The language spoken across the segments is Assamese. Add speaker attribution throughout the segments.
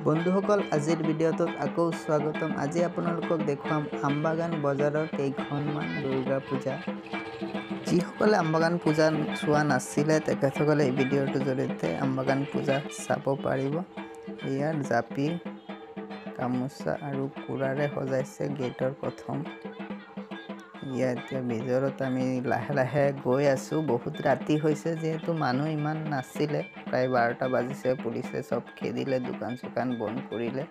Speaker 1: বন্ধুসকল, আজিৰ ভিডিঅ'টোত আকৌ স্বাগতম। আজি আপোনালোকক দেখুৱাম আমবাগান বজাৰৰ কেইখনমান দুৰ্গা পূজা। যিসকলে আমবাগান পূজা চোৱা নাছিলে, তেখেতসকলে এই ভিডিঅ'টোৰ জৰিয়তে আমবাগান পূজা চাব পাৰিব। ইয়াৰ জাপি, গামোচা আৰু কোৰাৰে সজাইছে গেটৰ প্ৰথম। ইয়াত এতিয়া ভিতৰত আমি লাহে লাহে গৈ আছোঁ। বহুত ৰাতি হৈছে যিহেতু মানুহ ইমান নাছিলে। প্ৰায় 12টা বাজিছে। পুলিচে চব খেদিলে, দোকান চোকান বন্ধ কৰিলে।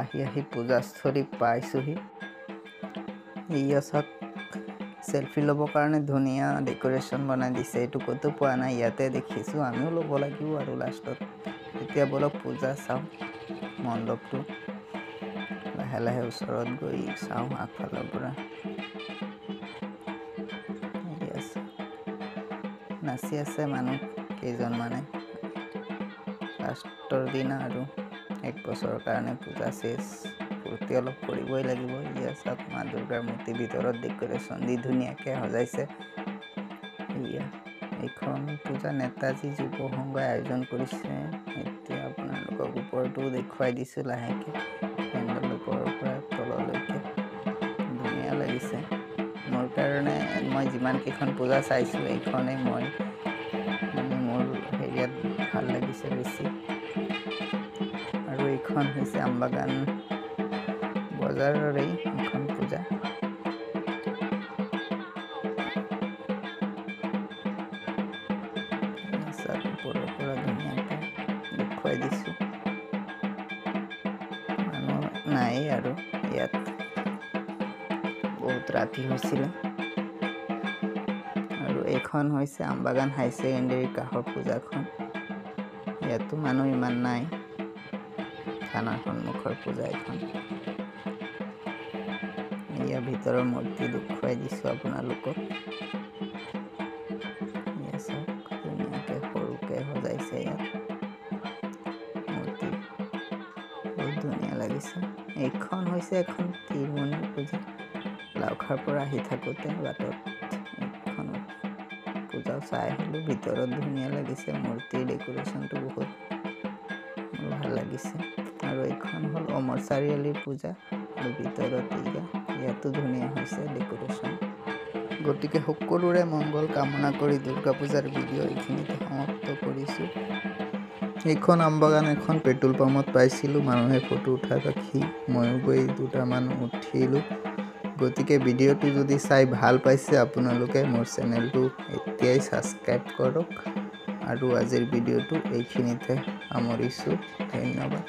Speaker 1: আহি আহি পূজাস্থলী পাইছোহি। এয়া চাওক, চেলফি ল'বৰ কাৰণে ধুনীয়া ডেক'ৰেশ্যন বনাই দিছে। এইটো ক'তো পোৱা নাই, ইয়াতে দেখিছোঁ। আমিও ল'ব লাগিব আৰু লাষ্টত। এতিয়া ব'লক পূজা চাওঁ। মণ্ডপটো লাহে লাহে ওচৰত গৈ চাওঁ আগফালৰ পৰা। নাচি আছে মানুহ কেইজনমানে। লাষ্টৰ দিনা আৰু এক বছৰৰ কাৰণে পূজা শেষ, ফূৰ্তি অলপ কৰিবই লাগিব। ইয়া চাওক, মা দুৰ্গাৰ মূৰ্তি ভিতৰত ডেক'ৰেশ্যন দি ধুনীয়াকৈ সজাইছে। এয়া এইখন পূজা নেতাজী যুৱ সংঘই আয়োজন কৰিছে। এতিয়া আপোনালোকক ওপৰটো দেখুৱাই দিছোঁ লাহেকৈ, পেণ্ডেল ওপৰৰ পৰা তললৈকে ধুনীয়া লাগিছে। মোৰ কাৰণে মই যিমানকেইখন পূজা চাইছোঁ, এইখনেই মই মানে মোৰ হেৰিয়াত ভাল লাগিছে বেছি। আৰু এইখন হৈছে আমবাগান বজাৰৰেই এখন পূজা। ওপৰৰ পৰা ধুনীয়াকৈ দেখুৱাই দিছোঁ। মানুহ নাই আৰু ইয়াত, বহুত ৰাতি হৈছিলে। আৰু এইখন হৈছে আমবাগান হাই ছেকেণ্ডেৰীৰ কাষৰ পূজাখন। ইয়াতো মানুহ ইমান নাই। থানাৰ সন্মুখৰ পূজা এখন। ইয়াৰ ভিতৰৰ মূৰ্তি দেখুৱাই দিছোঁ আপোনালোকক। চাওক, ধুনীয়াকৈ সৰুকৈ সজাইছে ইয়াত মূৰ্তি, বহুত ধুনীয়া লাগিছে। এইখন হৈছে এখন তিৰমণি পূজা। লাওখাৰ পৰা আহি থাকোঁতে বাটত এইখনত পূজাও চাই আহিলোঁ। ভিতৰত ধুনীয়া লাগিছে, মূৰ্তিৰ ডেক'ৰেশ্যনটো বহুত ভাল লাগিছে। আৰু এইখন হ'ল অমৰ চাৰিআলিৰ পূজা। আৰু ভিতৰত ইয়াতো ধুনীয়া হৈছে ডেক'ৰেশ্যন। গতিকে সকলোৰে মংগল কামনা কৰি দুৰ্গা পূজাৰ ভিডিঅ' এইখিনিতে সমাপ্ত কৰিছোঁ।
Speaker 2: এইখন আমবাগান এখন পেট্ৰল পাম্পত পাইছিলোঁ, মানুহে ফটো উঠা দেখি ময়ো গৈ দুটামান উঠিলোঁ। গতিকে ভিডিঅ'টো যদি চাই ভাল পাইছে আপোনালোকে, মোৰ চেনেলটো এতিয়াই ছাবস্ক্ৰাইব কৰক। আৰু আজিৰ ভিডিঅ'টো এইখিনিতে সামৰিছোঁ। ধন্যবাদ।